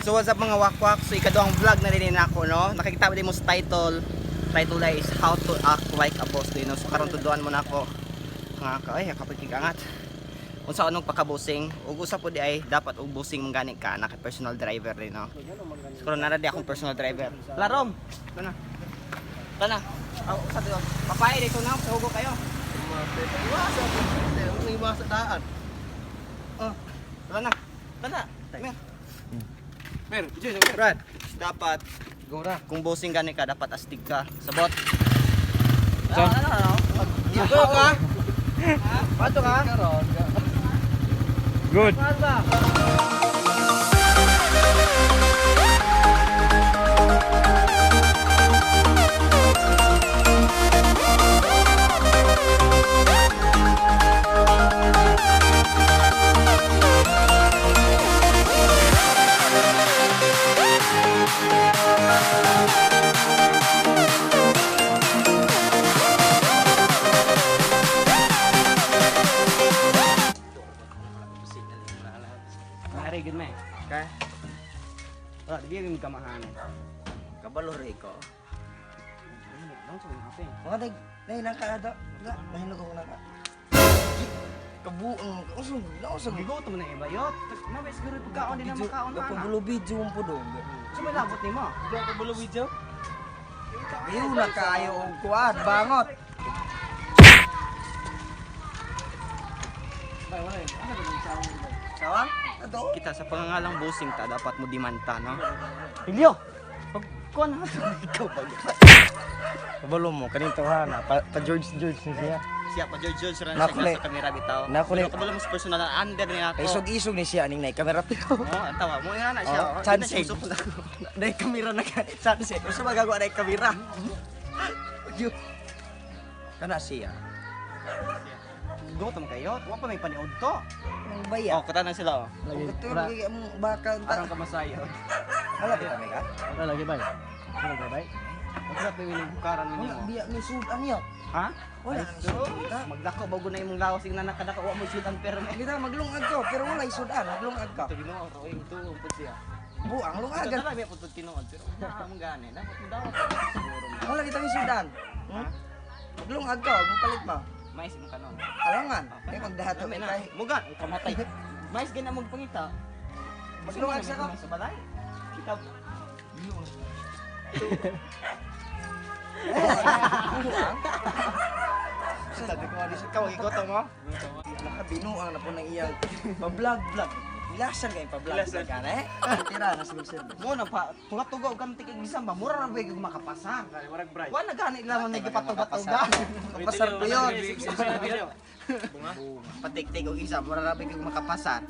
So what's up, mga wakwak? So ikaduhang vlog na rin ako, no? Nakikita mo din mo sa title. Title ay is "How to Act Like a Boss", no? So karon tuduan mo na ako nga ka ay kapag kikangat. Unsa anong pakabusing ug usa po di ay dapat og busing mong gani ka naka personal driver rin, no? So karon nara di akong personal driver. Larom. Tana. Tana. Aw sa to. Papay dito na sa hugo kayo. Iwasa daan. Oh. Tana. Tana. Mer. Mer, Brad, dapat Go na. kung bossing gani ka, dapat astig ka. Sabot. So? Ano, ano, ano? Go ka. Pato ka? Good. Mare, good man. Okay. Wala, di yung kamahanan. Kabalo rin ko. Mga Mga dag, nahilang ka na. Nahilog ako na ka. Kabuang, usog, nausog. Gigo to man na iba yot. Mabay siguro pagkaon din na makaon na. Kapabulo video mo po doon. So may labot nimo. Kapabulo video? Ayaw na kayo og kuan, bangot. Sawa? Ato? Kita sa pangangalang bossing ta dapat mo dimanta, no? Hilyo. Pag kuan ha. Ikaw pag Kabalo mo, kaning tawhana, pa George George ni siya. Siya pa George George ra siya Nakuli. sa kamera bitaw. Nakuli. Pero kabalo mo sa personal na under niya ako. Isog-isog ni siya aning nay kamera to. Oh, ang tawa mo nga na siya. Oh, Oh, chance. di na siya usok. Nay kamera na ka. Chance. Usa magagawa nay kamera. Yo. Kana siya. Gutom kayo. Wa pa may paniod to. Ang baya. Oh, kata na sila oh. Lagi. Ito Wala, lagi ang bakal ta. Aron ka masayo. Wala ba kami ka? wala lagi bay. Wala lagi bay. Wala pa yung bukaran Wala nimo. biya ni sudan niya. Ha? Wala Ay, ang sudan. Magdako bago na imong lawas ing nakadako wa mo sudan pero may. Kita maglungag ko pero wala sudan, maglungag ka. Ito Ginoo ro ing tuong pud siya. Buang Ito lungagan. na lang pud tinuod pero na mong gani dapat mo dawat siguro. Wala kita ni sudan. Ha? Maglungag ka, mo palit ma. Mais imong kanon. Alangan. Kay magdahato Lami na. kay. Muga kamatay. Mais gina mo pangita. Maglungag sa ka. Sa balay. Kita Buang. sabi ko ano ikaw gigoto mo. Nakabinuang na po ng iyang pa-vlog vlog. Ilasan kay pa-vlog vlog ka na eh. Tira na sa service. Mo na pa tuga-tuga og kantik ig bisan ba mura ra ba yung makapasa. Wa na gani lang na gipatuga-tuga. Kapasar ko yun. Patik-tik og isa mura ra ba yung makapasar.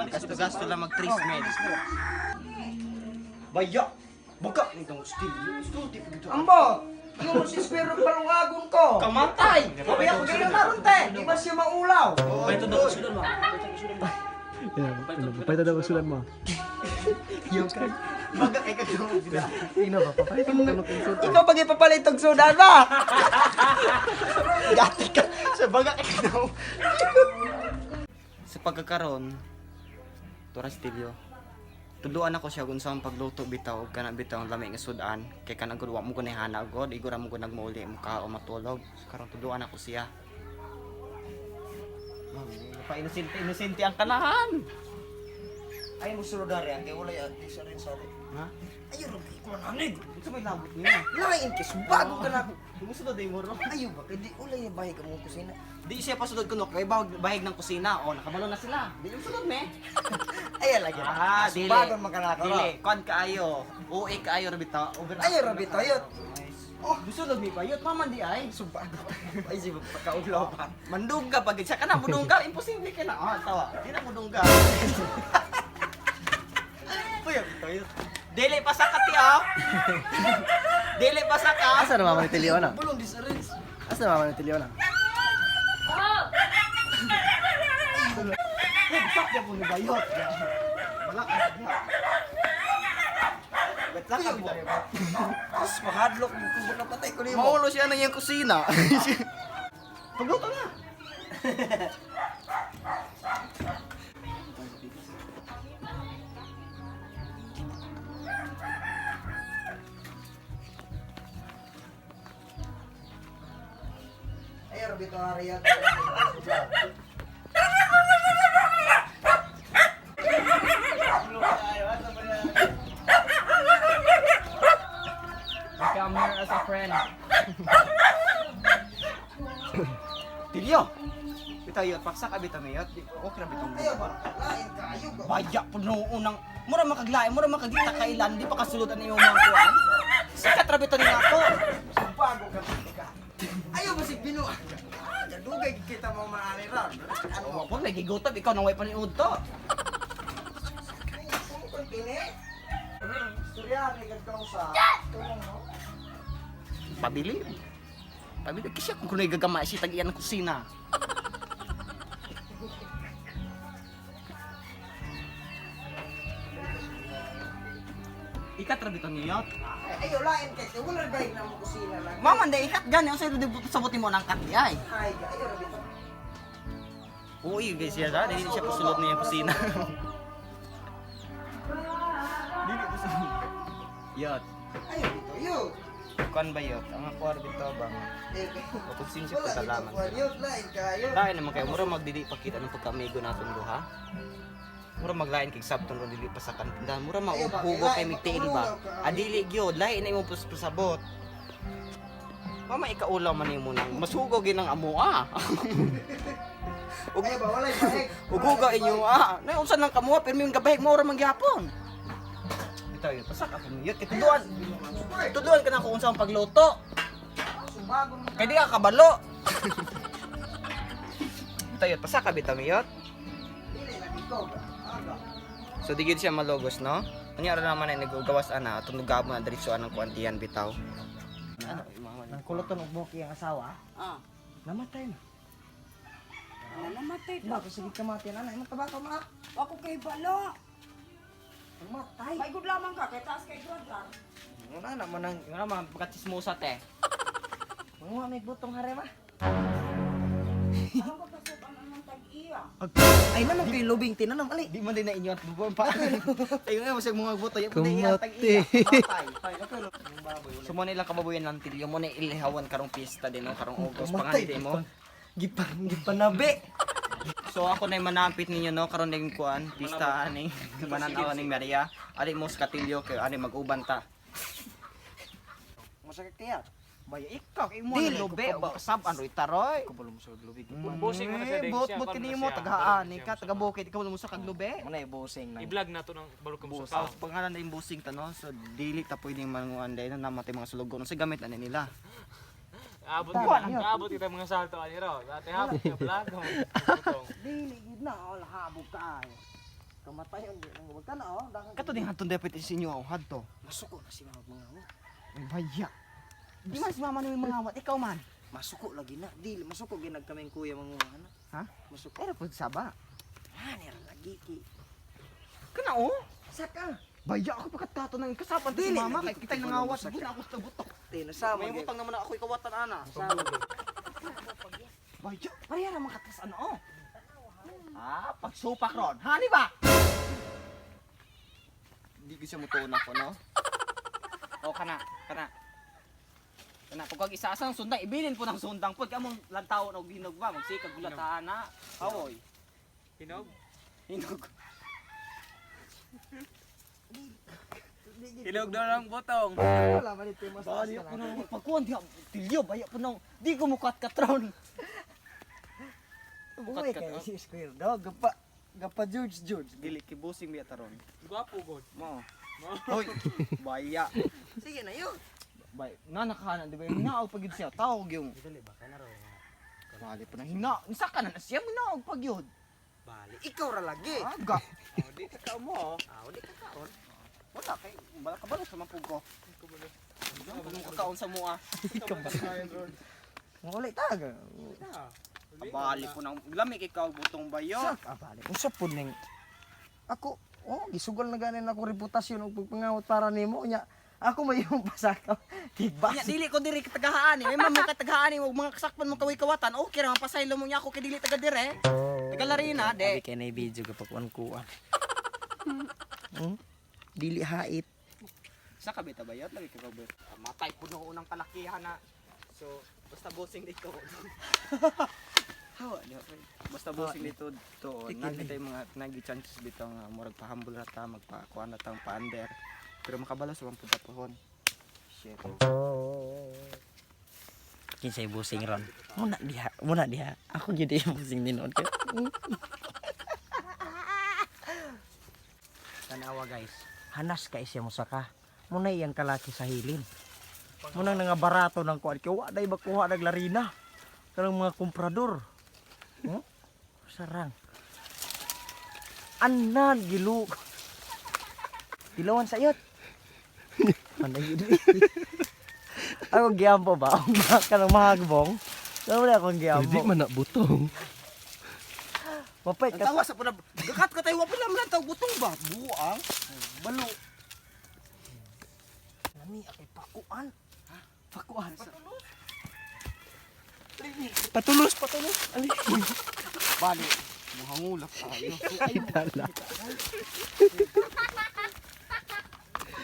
Gasto-gasto lang mag treatment. Baya. Buka nitong steel. Steel di pagito. Ambo! Yung mo si Square palungagon ko. Kamatay. Mabaya ko ganyan naron te. Di ba siya maulaw? Yeah, papayta daw sulan mo. Baga kay kagawin. Ino ba papayta daw ng sulan. Ikaw pag ipapalit og sudan ba? Gati ka. Sa baga kay kagawin. Sa pagkakaron, Tora Stilyo. Tuduan ako siya kung saan pagluto bitaw og kana bitaw ang lami nga sudan kay kanang gud wa mo ko nihana god igora mo ko nagmauli mo ka o matulog. So, karon tuduan ako siya. Ma'am, pa inosente inosente ang kanahan. Ay mo sulod ari ang kay walay ati sa rin sa Ha? Ayo ra kay ko nanig. Unsa may labot niya? Lain kay bago ka na. Gusto daw mo ro. Ayo ba kay di ulay bahay ka mong kusina. Di siya pasulod kuno kay bahag bahig ng kusina. O nakabalo na sila. Di yung sulod me. Ay lagi. Ah, dili. Bago man ka na ako. Dili, kon kaayo. Uwi kaayo ra bitaw. Over. Ayo ra bitaw yun. Oh, gusto mi bayot mama di ay. Subago. Ay si pagkaulaw pa. Mandungga pag siya ka na mudungga, imposible ka na. Ah, tawa. Di na mudungga. Puya bitaw yun. Dili pa sa kati ah. Dili pa sa ka. Asa na mama ni Tiliona? Bulong di sa rins. Asa na mama ni Tiliona? Sak ya po ni bayot. Wala ka na. Ba't ka mo? Tapos mahadlok mo kung baka patay ko nimo. Maulo siya na iyang kusina. Pagluto na. bitaw area. Come here as a friend. Tilyo. Bitaw yun, paksak abi tamiyot. Okay ra bitong. Ayaw ba? Lain kaayo ba? Baya po noon ang mura makaglain, mura makagita kailan, di pa kasulod ang iyong mga kuan. Sikat ra bitaw ni ako. Bago ka ka. Ayaw ba si Bino? Ah, gadugay kita mo maani ra. Ano Oh, po may gigutob ikaw nang way pa ni udto. Kung kontine? Istorya ni gagkaw sa tulong no. Pabili. Pabili kasi kung kunoy gagama si tag iyan ang kusina. Ikat ra bitaw niyot. Ay, ayaw lain kay wala ra na mo kusina lang. Mama, hindi ikat gani. Ang sa'yo, sabutin mo ng kat di ay. Ay, ayaw ra bitaw. Uy, guys, siya sa. Dili siya pasulod niya yung kusina. Dili pasulod. Yot. Ayaw bitaw yo. Kuan ba yot? Ang ako arbito ba? Eh, Kapag siya wala bitaw pagkalaman. kuan yun, lain kayo. Lain naman kayo, mura magdili pakita ng pagka-amigo naton duha. Mura maglain kay sabton ron dili pa sa kantindahan. Mura mauhugo kay migtiil ba? Adili gyud, lain na imong pasabot. Mama ikaulaw man nimo nang masugo gyud ang amoa. Ug Ayaw ba walay bahig. uguga inyo ah. Nay unsa nang kamuha pero yung gabahig mo ra man gyapon. Bitaw yun, pasak ako niyo. Kay tuduan. Tuduan ka na kung unsa ang pagluto. Subago mo. Kay di ka kabalo. Bitaw yun, pasak ka bitaw miyot. Dili lagi ko. Aga. So di gyud siya malogos no. Unya ra naman ay naggawas ana atong nugabo na diretso anang kuantiyan bitaw. Ano mama Nang kuluton og buki ang asawa. Ah, Namatay na. namatay Ba, sige kamati na na. Imong tabako ma. Ako kay bala. Namatay. May good lamang ka kay taas kay brother. Wala na man ang Wala man pagkatsismosa te. mga may butong hare ma. Alam ko pasok ang anong tag-iya. Ay naman kay lubing tinanom ali. Di man din na inyo at bubuan pa. Tayo nga masag mga buto, yapon na iya tag iya. Matay. So mo na ilang kababuyan lang tilyo mo na ilihawan karong pista din no karong August panganday mo. Gipan gipanabi. So ako na manampit ninyo no karon ning kuan pista aning mananaw ning Maria. Ali mo sa katilyo kay ani mag-uban ta. Masakit kaya. Baya ikaw kay mo Dili na ko lobe pa ba? kasab-an roy taroy. Kabalo mo sa lubig. Busing mo na siya, Eh, Deng. Bot Siya, bot paano kini na mo siya? tagahaan Paano ka siya? taga bukid ikaw mo sa kaglubi. Muna ibusing nang. I-vlog na to ng barok mo sa Sa pangalan na yung busing ta no. So dili ta pwedeng manguan dahil na namatay mga sulugo no sa gamit na nila. Abot abot kita mga salto ani raw. Dati hapon ka vlog. Dili gid na wala habog kaayo. Kamatayon di nang wag ka na oh. Dakan Kato ding hatong dapat sa inyo ang hadto. Masuko na si mama mga mo. Ay baya. Di man si mama ni mga awat ikaw man. Masuko lagi na. Dili masuko ginag kaming kuya mga ana. Ha? Masuko. Pero pud saba. Ani ra lagi ki. Kana oh. Saka. Baya ako pagkatato nang kasapan si Dili, mama lagi kay kitay ko nangawat sa- gud ako sa butok. Tino sama. May butang naman ako ikawatan ana. Sama. Baya, pareha ra man katas ano oh. Ah, pagsupak ron. Hani ba? Di ko siya mutuon ako no. O kana, kana. Kana pag isa ang sundang ibilin po ng sundang po kay among lantawon og hinog ba magsikag gulataan na. Awoy. Hinog. Hinog. Hinog daw ng botong. Wala man ito mas. Bali po nang pagkuhan diha tilyo baya po nang di ko mukat katron. Buhay kay si Square Dog. Gapa gapa George George. Dili kibusing biya taron. Gwapo god. Mo. Hoy, baya. Sige na yun. Bay, na nakahanan di ba yung hinaog pag yun siya tawag yung. Dili ba kana raw. Bali po nang hina. Unsa ka na na siya hinaog pag yun. Bali ikaw ra lagi. Aga. Oh, di ka ka mo. Ah, di ka kaon. Wala kay bala kabalo sa mapugo. Kung kakaon sa mua. Wala taga. Bali po nang lami kay kaog butong bayo. Sak ah, bali. Unsa pud ning ako oh gisugal na ganin ako reputasyon og pagpangawat para nimo nya. Ako may yung pasakaw. Tigbas. Nya dili ko diri katagahaan eh. May mga katagahaan eh, og mga kasakpan mo kaway kawatan. Okay ra pasaylo mo nya ako kay dili taga dire. Taga Larina de. Abi kay na video kapag kuan. Dili hait. Sa kabita bayot lagi kay kabayot. Matay puno unang kalakihan na. So, Basta bossing dito. Hawa di ba? Pre? Basta bossing dito to. Tikil Nagi tayo mga nagi chances bitaw nga murag pahambol ra ta, magpakuan na tang pander. Pero makabalo sa mga pohon. Shit. Kinsay busing ron. Muna diha, muna diha. Ako gyud yung busing ninood kay. Tanawa, guys. Hanas kay siya musaka. Muna iyang kalaki sa hilin. Munang nangabarato ng kuan kay wa day makuha naglarina. Kanang mga komprador. Oh? Sarang. Anan gilu. Tilawan sa iyot. Panay yun. Ako giampo ba? Ang kanang mahagbong. Ano na akong giampo? man na butong. Mapay Ang ka tawa sa puna. Gakat ka tayo wa pala man taw butong ba? Buang. balo. Nami akay pakuan. Ha? Pakuan. Patulos, patulos. Ali. Bali. Muhangulak tayo. Dala.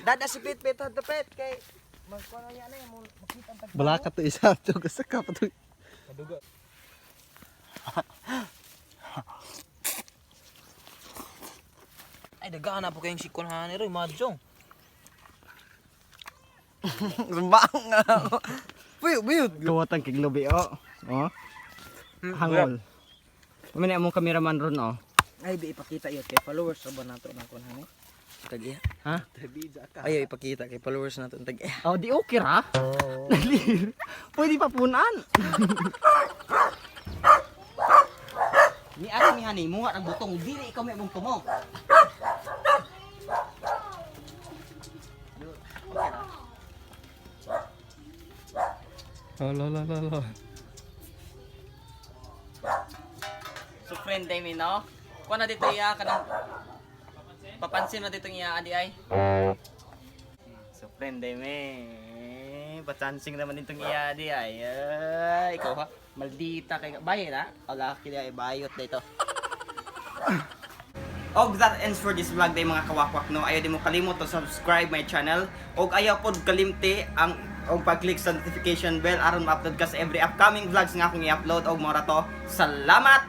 Dada si Pit Pit hadto Pit kay magkuan na yan eh mo makita ang tag. Bala ka to isa to gusto ka pa to. Ay, dagaan na po kayong sikon ha ni Roy, madjong. Sumbang nga ako. Puyo, puyo. Gawatan kay Globe oh. Oh. Hangol. Mamaya among cameraman ron oh. Ay di ipakita yun kay followers sa ba nato ng kuan hani? Tag iya. Ha? Ay ipakita kay followers nato ang tag iya. Oh, di okay ra. Dali. Pwede pa punan. Ni ari mi hani muha ang butong dili ikaw may mong tumong. Oh, la la la la. So friend day mi no. Kuha na dito iya kanang papansin na dito iya adi ay. So friend day mi. Pachancing naman ditong iya adi ay. Ay, ikaw ha. Maldita kay bayo na. Alaki di ay bayot dito. Og that ends for this vlog day, mga kawakwak, no. Ayaw di mo kalimot to subscribe my channel. Og ayaw pod kalimti ang og pag-click sa notification bell aron ma-upload ka sa every upcoming vlogs nga akong i-upload og mora to. Salamat.